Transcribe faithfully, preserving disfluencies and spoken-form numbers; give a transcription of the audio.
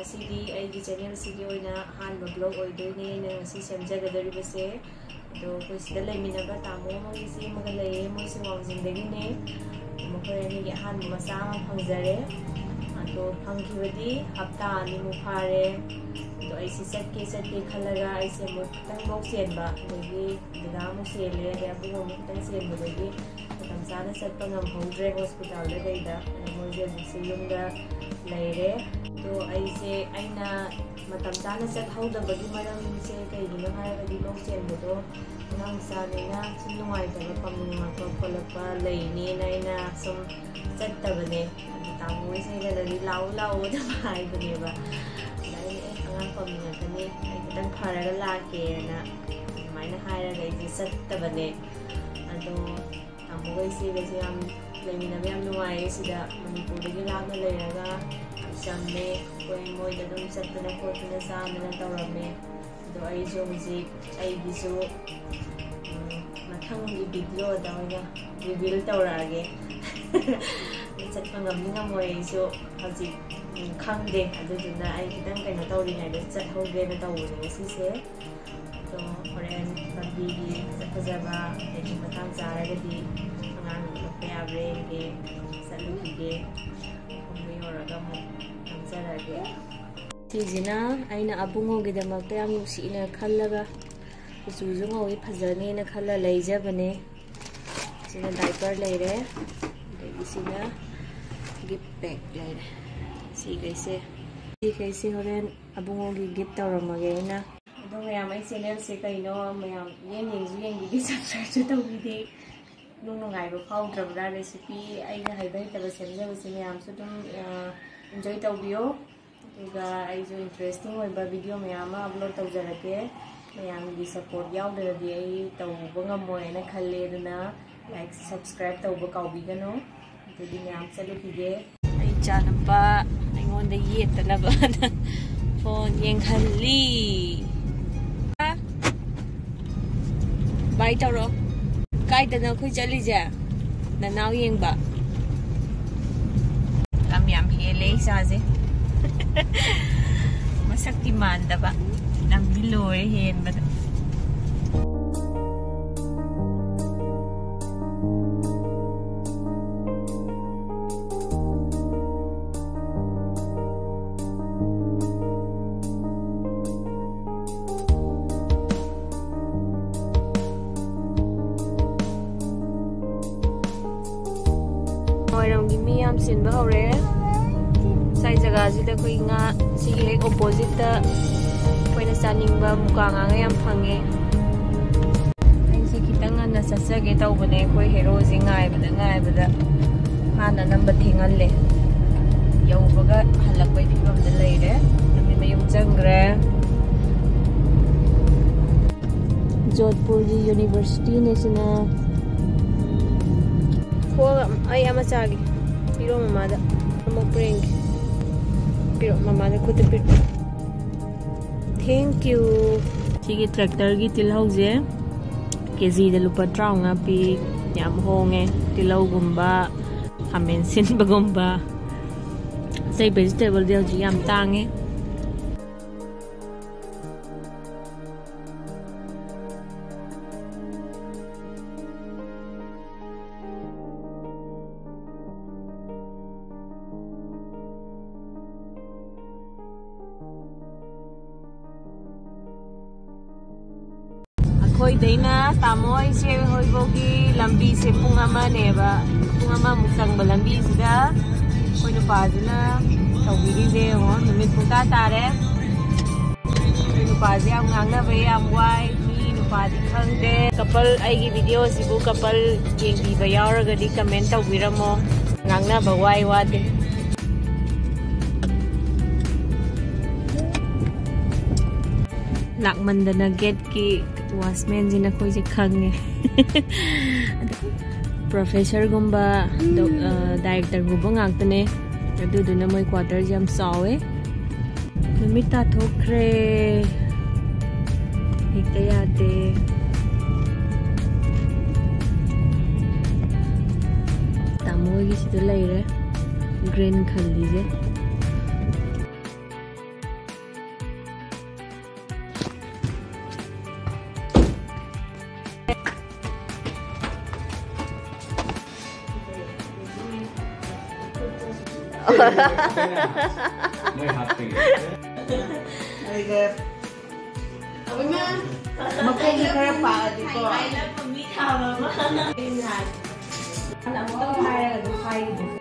ꯉꯁꯤꯗꯤ ꯑꯩꯒꯤ ꯆꯦꯅꯦꯜꯁꯤꯒꯤ ꯑꯣꯏꯅ ꯑꯍꯥꯟꯕ ꯕ꯭ꯂꯣꯒ ꯑꯣꯏꯗꯣꯏꯅꯦ ꯑꯩꯅ ꯉꯁꯤ ꯁꯦꯝꯖꯒꯗꯧꯔꯤꯕꯁꯦ꯫ ꯑꯗꯣ ꯑꯩꯈꯣꯏ ꯁꯤꯗ ꯂꯩꯃꯤꯟꯅꯕ ꯇꯥꯃꯣ ꯑꯃꯒꯤ ꯏꯆꯦ ꯑꯃꯒ ꯂꯩꯌꯦ, ꯃꯣꯏꯁꯦ ꯋꯥꯡꯖꯤꯡꯗꯒꯤꯅꯦ꯫ ꯃꯈꯣꯏ ꯑꯅꯤꯒꯤ ꯑꯍꯥꯟꯕ ꯃꯆꯥ ꯑꯃ ꯐꯪꯖꯔꯦ꯫ ꯑꯗꯣ ꯐꯪꯈꯤꯕꯗꯤ ꯍꯞꯇꯥ ꯑꯅꯤꯃꯨꯛ ꯐꯥꯔꯦ꯫ ꯑꯗꯣ ꯑꯩꯁꯦ ꯆꯠꯀꯦ ꯆꯠꯀꯦ ꯈꯜꯂꯒ ꯑꯩꯁꯦ ꯑꯃꯨꯛ ꯈꯤꯇꯪ ꯂꯣꯛ ꯆꯦꯟꯕ, ꯑꯗꯒꯤ ꯗꯗꯥ ꯑꯃꯨꯛ ꯆꯦꯜꯂꯦ, ꯑꯗꯩ ꯑꯕꯨꯡ ꯑꯃꯨꯛ ꯈꯤꯇꯪ ꯆꯦꯟꯕꯗꯒꯤ ꯃꯇꯝ ꯆꯥꯅ ꯆꯠꯄ ꯉꯝꯍꯧꯗ꯭ꯔꯦ ꯍꯣꯁꯄꯤꯇꯥꯜꯗ ꯀꯩꯗ꯫ ꯑꯗꯣ ꯃꯣꯏꯁꯦ ꯍꯧꯖꯤꯛꯁꯦ ꯌꯨꯝꯗ ꯂꯩꯔꯦ꯫ ꯑꯗꯣ ꯑꯩꯁꯦ, ꯑꯩꯅ ꯃꯇꯝ ꯆꯥꯅ ꯆꯠꯍꯧꯗꯕꯒꯤ ꯃꯔꯝꯁꯦ ꯀꯩꯒꯤꯅꯣ ꯍꯥꯏꯔꯒꯗꯤ ꯂꯣꯛ ꯆꯦꯟꯕꯗꯣ ꯑꯉꯥꯡ ꯃꯆꯥꯅꯤꯅ ꯁꯨꯝ ꯅꯨꯡꯉꯥꯏꯇꯕ, ꯄꯝꯅꯤꯡꯉꯛꯄ ꯈꯣꯠꯂꯛꯄ ꯂꯩꯅꯦꯅ ꯑꯩꯅ ꯁꯨꯝ ꯆꯠꯇꯕꯅꯦ꯫ ꯑꯗꯨ ꯇꯥꯃꯣ ꯍꯣꯏꯁꯦ ꯀꯩꯅꯣꯗꯤ ꯂꯥꯛꯎ ꯂꯥꯛꯎ ꯑꯗꯨꯝ ꯍꯥꯏꯕꯅꯦꯕ꯫ ꯑꯗ ꯑꯩꯅ, "ꯑꯦ, ꯑꯉꯥꯡ ꯄꯝꯅꯤꯡꯉꯛꯀꯅꯤ, ꯑꯩ ꯈꯤꯇꯪ ꯐꯔꯒ ꯂꯥꯛꯀꯦꯅ" ꯑꯗꯨꯃꯥꯏꯅ ꯍꯥꯏꯔꯒ ꯑꯩꯁꯦ ꯆꯠꯇꯕꯅꯦ꯫ ꯑꯗꯣ ꯇꯥꯃꯣꯒ ꯏꯆꯦꯒꯁꯦ ꯌꯥꯝ ꯂꯩꯃꯤꯟꯅꯕ ꯌꯥꯝ ꯅꯨꯡꯉꯥꯏꯌꯦ꯫ ꯁꯤꯗ ꯃꯅꯤꯄꯨꯔꯗꯒꯤ ꯂꯥꯞꯅ ꯂꯩꯔꯒ ꯌꯥꯝ ꯆꯝꯃꯦ꯫ ꯑꯩꯈꯣꯏ ꯃꯣꯏꯗ ꯑꯗꯨꯝ ꯆꯠꯇꯅ ꯈꯣꯠꯇꯅ ꯆꯥꯗꯅ ꯇꯧꯔꯝꯃꯦ꯫ ꯑꯗꯣ ꯑꯩꯁꯨ ꯍꯧꯖꯤꯛ ꯑꯩꯒꯤꯁꯨ, ꯎꯝ, ꯃꯊꯪꯒꯤ ꯚꯤꯗꯤꯑꯣꯗ ꯑꯣꯏꯅ ꯔꯤꯚꯤꯜ ꯇꯧꯔꯛꯑꯒꯦ꯫ ꯑꯩ ꯆꯠꯄ ꯉꯝꯅꯤ ꯉꯝꯃꯣꯏ ꯑꯩꯁꯨ ꯍꯧꯖꯤꯛ, ꯎꯝ, ꯈꯪꯗꯦ꯫ ꯑꯗꯨꯗꯨꯅ ꯑꯩ ꯈꯤꯇꯪ ꯀꯩꯅꯣ ꯇꯧꯔꯤꯉꯩꯗ ꯆꯠꯍꯧꯒꯦꯅ ꯇꯧꯕꯅꯦ ꯉꯁꯤꯁꯦ꯫ ꯑꯗꯣ ꯍꯣꯔꯦꯟ ꯂꯝꯕꯤꯒꯤ ꯐꯖ ꯐꯖꯕ, ꯑꯗꯒꯤ ꯃꯇꯥꯡ ꯆꯥꯔꯒꯗꯤ ꯑꯉꯥꯡ ꯎꯠꯄ ꯌꯥꯕ꯭ꯔꯥ ꯌꯦꯡꯒꯦ, ꯆꯠꯂꯨꯈꯤꯒꯦ꯫ ꯈꯨꯝꯕ ꯌꯧꯔꯒ ꯑꯃꯨꯛ ꯅꯝꯖꯔꯛꯑꯒꯦ꯫ ꯁꯤꯁꯤꯅ ꯑꯩꯅ ꯑꯕꯨꯡꯉꯣꯒꯤꯗꯃꯛꯇ ꯌꯥꯝ ꯅꯨꯡꯁꯤꯅ ꯈꯜꯂꯒ, ꯀꯨꯆꯨꯁꯨ ꯉꯧꯏ, ꯐꯖꯅꯦꯅ ꯈꯜꯂ ꯂꯩꯖꯕꯅꯦ꯫ ꯁꯤꯅ ꯗꯥꯏꯄꯔ ꯂꯩꯔꯦ, ꯑꯗꯒꯤ ꯁꯤꯅ ꯒꯤꯐ ꯄꯦꯛ ꯂꯩꯔꯦ꯫ ꯁꯤꯈꯩꯁꯦ, ꯁꯤꯈꯩꯁꯦ ꯍꯣꯔꯦꯟ ꯑꯕꯨꯡꯉꯣꯒꯤ ꯒꯤꯐ ꯇꯧꯔꯝꯃꯒꯦ ꯑꯩꯅ꯫ ꯑꯗꯣ ꯃꯌꯥꯝ, ꯑꯩ ꯆꯦꯅꯦꯜꯁꯦ ꯀꯩꯅꯣ ꯃꯌꯥꯝ ꯌꯦꯡ ꯌꯦꯡꯁꯨ ꯌꯦꯡꯕꯤꯗꯦ, ꯁꯕꯁꯀ꯭ꯔꯥꯏꯕꯁꯨ ꯇꯧꯕꯤꯗꯦ꯫ ꯅꯨꯡ ꯅꯨꯡꯉꯥꯏꯕ ꯐꯥꯎꯗ꯭ꯔꯕ꯭ꯔꯥ? ꯔꯦꯁꯤꯄꯤ ꯑꯩꯅ ꯍꯩꯕ ꯍꯩꯇꯕ ꯁꯦꯝꯖꯕꯁꯦ ꯃꯌꯥꯝꯁꯨ ꯑꯗꯨꯝ, ꯑ, ꯏꯟꯖꯣꯏ ꯇꯧꯕꯤꯌꯣ꯫ ꯑꯗꯨꯒ ꯑꯩꯁꯨ ꯏꯟꯇꯔꯦꯁꯇꯤꯡ ꯑꯣꯏꯕ ꯚꯤꯗꯤꯑꯣ ꯃꯌꯥꯝ ꯑꯃ ꯑꯞꯂꯣꯗ ꯇꯧꯖꯔꯛꯀꯦ꯫ ꯃꯌꯥꯝꯒꯤ ꯁꯄꯣꯔꯠ ꯌꯥꯎꯗ꯭ꯔꯒꯗꯤ ꯑꯩ ꯇꯧꯕ ꯉꯝꯃꯣꯏꯅ ꯈꯜꯂꯦ꯫ ꯑꯗꯨꯅ ꯂꯥꯏꯛ, ꯁꯕꯁꯀ꯭ꯔꯥꯏꯕ ꯇꯧꯕ ꯀꯥꯎꯕꯤꯒꯅꯨ꯫ ꯑꯗꯨꯗꯤ ꯃꯌꯥꯝ ꯆꯠꯂꯨꯈꯤꯒꯦ꯫ ꯑꯩ ꯏꯆꯥꯅꯨꯄꯥ ꯑꯩꯉꯣꯟꯗ ꯌꯦꯠꯇꯅꯕꯅ ꯐꯣꯟ ꯌꯦꯡꯍꯜꯂꯤ꯫ ꯕꯥꯏ ꯇꯧꯔꯣ꯫ ꯀꯥꯏꯗꯅꯣ ꯑꯩꯈꯣꯏ ꯆꯠꯂꯤꯁꯦ? ꯅꯅꯥꯎ ꯌꯦꯡꯕ꯫ ꯂꯝ ꯌꯥꯝ ꯍꯦꯜꯂꯦ ꯏꯆꯥꯁꯦ꯫ ꯃꯁꯛꯇꯤ ꯃꯥꯟꯗꯕ, ꯂꯝꯗꯤ ꯂꯣꯏꯔꯦ ꯍꯦꯟꯕꯗ꯫ ꯋꯥꯏꯔꯝꯒꯤ ꯃꯤ ꯌꯥꯝ ꯆꯤꯟꯕ ꯍꯧꯔꯦ꯫ ꯉꯁꯥꯏ ꯖꯒꯥꯁꯤꯗ ꯑꯩꯈꯣꯏ ꯉꯥ, ꯁꯤꯒꯤ ꯍꯦꯛ oppositeꯇ ꯑꯩꯈꯣꯏꯅ ꯆꯥꯅꯤꯡꯕ ꯃꯨꯀꯥ ꯉꯥꯒ ꯌꯥꯝ ꯐꯪꯉꯦ꯫ ꯑꯩꯁꯦ ꯈꯤꯇꯪ ꯉꯟꯅ ꯆꯠꯆꯒꯦ ꯇꯧꯕꯅꯦ꯫ ꯑꯩꯈꯣꯏ heroꯁꯦ ꯉꯥꯏꯕꯗ ꯉꯥꯏꯕꯗ ꯃꯥꯅ ꯑꯅꯝꯕ ꯊꯦꯡꯍꯜꯂꯦ꯫ ꯌꯧꯕꯒ ꯍꯜꯂꯛꯄꯩ ꯐꯤꯕꯝꯗ ꯂꯩꯔꯦ꯫ ꯅꯨꯃꯤꯠ ꯃꯌꯨꯝ ꯆꯪꯈ꯭ꯔꯦ꯫ ꯖꯣꯙꯄꯨꯔꯒꯤ universityꯅꯦ ꯁꯤꯅ꯫ ꯊꯣꯛꯑꯒ ꯑꯩ ꯑꯃ ꯆꯥꯒꯦ꯫ ꯄꯤꯔꯣ ꯃꯃꯥꯗ꯫ ꯑꯃꯨꯛ ꯄꯨꯔꯦꯟꯒꯦ꯫ ꯄꯤꯔꯣ ꯃꯃꯥꯗ ꯈꯨꯠꯇ ꯄꯤꯔꯣ꯫ Thank you꯫ ꯁꯤꯒꯤ tractorꯒꯤ ꯇꯤꯜꯍꯧꯁꯦ ꯀꯦꯖꯤꯗ ꯂꯨꯄꯥ ꯇꯔꯥꯃꯉꯥ ꯄꯤ꯫ ꯌꯥꯝ ꯍꯣꯡꯉꯦ꯫ ꯇꯤꯜꯍꯧꯒꯨꯝꯕ, ꯈꯥꯃꯦꯟ ꯁꯤꯟꯕꯒꯨꯝꯕ, ꯑꯇꯩ vegetableꯗꯤ ꯍꯧꯖꯤꯛ ꯌꯥꯝ ꯇꯥꯡꯉꯦ꯫ ꯑꯩꯈꯣꯏꯗꯩꯅ ꯇꯥꯃꯣ ꯏꯆꯦ ꯍꯣꯏꯐꯥꯎꯒꯤ ꯂꯝꯕꯤꯁꯦ ꯄꯨꯡ ꯑꯃꯅꯦꯕ, ꯄꯨꯡ ꯑꯃꯃꯨꯛ ꯆꯪꯕ ꯂꯝꯕꯤꯁꯤꯗ ꯑꯩꯈꯣꯏ ꯅꯨꯄꯥꯁꯤꯅ ꯇꯧꯕꯤꯔꯤꯁꯦ ꯌꯦꯡꯉꯣ, ꯅꯨꯃꯤꯠ ꯄꯨꯡꯇꯥ ꯇꯥꯔꯦ꯫ ꯑꯩꯈꯣꯏ ꯅꯨꯄꯥꯁꯦ ꯌꯥꯝ ꯉꯥꯡꯅꯕ ꯌꯥꯝ ꯋꯥꯏ, ꯃꯤ ꯅꯨꯄꯥꯗꯤ ꯈꯪꯗꯦ꯫ Couple, ꯑꯩꯒꯤ videoꯁꯤꯕꯨ couple ꯌꯦꯡꯕꯤꯕ ꯌꯥꯎꯔꯒꯗꯤ comment ꯇꯧꯕꯤꯔꯝꯃꯣ꯫ ꯉꯥꯡꯅꯕ ꯋꯥꯏ ꯋꯥꯗꯦ꯫ ꯂꯥꯛꯃꯟꯗꯅ gateꯀꯤ watchmanꯁꯤꯅ ꯑꯩꯈꯣꯏꯁꯦ ꯈꯪꯉꯦ꯫ ꯑꯗ professorꯒꯨꯝꯕ, doc-, ꯑ, directorꯒꯨꯝꯕ ꯉꯥꯛꯇꯅꯦ꯫ ꯑꯗꯨꯗꯨꯅ ꯃꯣꯏ quarterꯁꯦ ꯌꯥꯝ ꯆꯥꯎꯋꯦ꯫ ꯅꯨꯃꯤꯠ ꯇꯥꯊꯣꯛꯈ꯭ꯔꯦ꯫ ꯍꯦꯛꯇ ꯌꯥꯗꯦ꯫ ꯇꯥꯃꯣ ꯍꯣꯏꯒꯤꯁꯤꯗ ꯂꯩꯔꯦ꯫ Green ꯈꯜꯂꯤꯁꯦ꯫ ꯃꯣꯏ ꯍꯥꯞꯄꯒꯤ꯫ ꯑꯩꯒ ꯃꯈꯣꯡꯗꯤ ꯈꯔ ꯄꯥꯛꯑꯗꯤꯀꯣ꯫ ꯑꯃꯨꯛꯇꯪ ꯍꯥꯏꯔꯒ ꯑꯗꯨꯝ ꯍꯥꯏꯈꯤꯕ꯫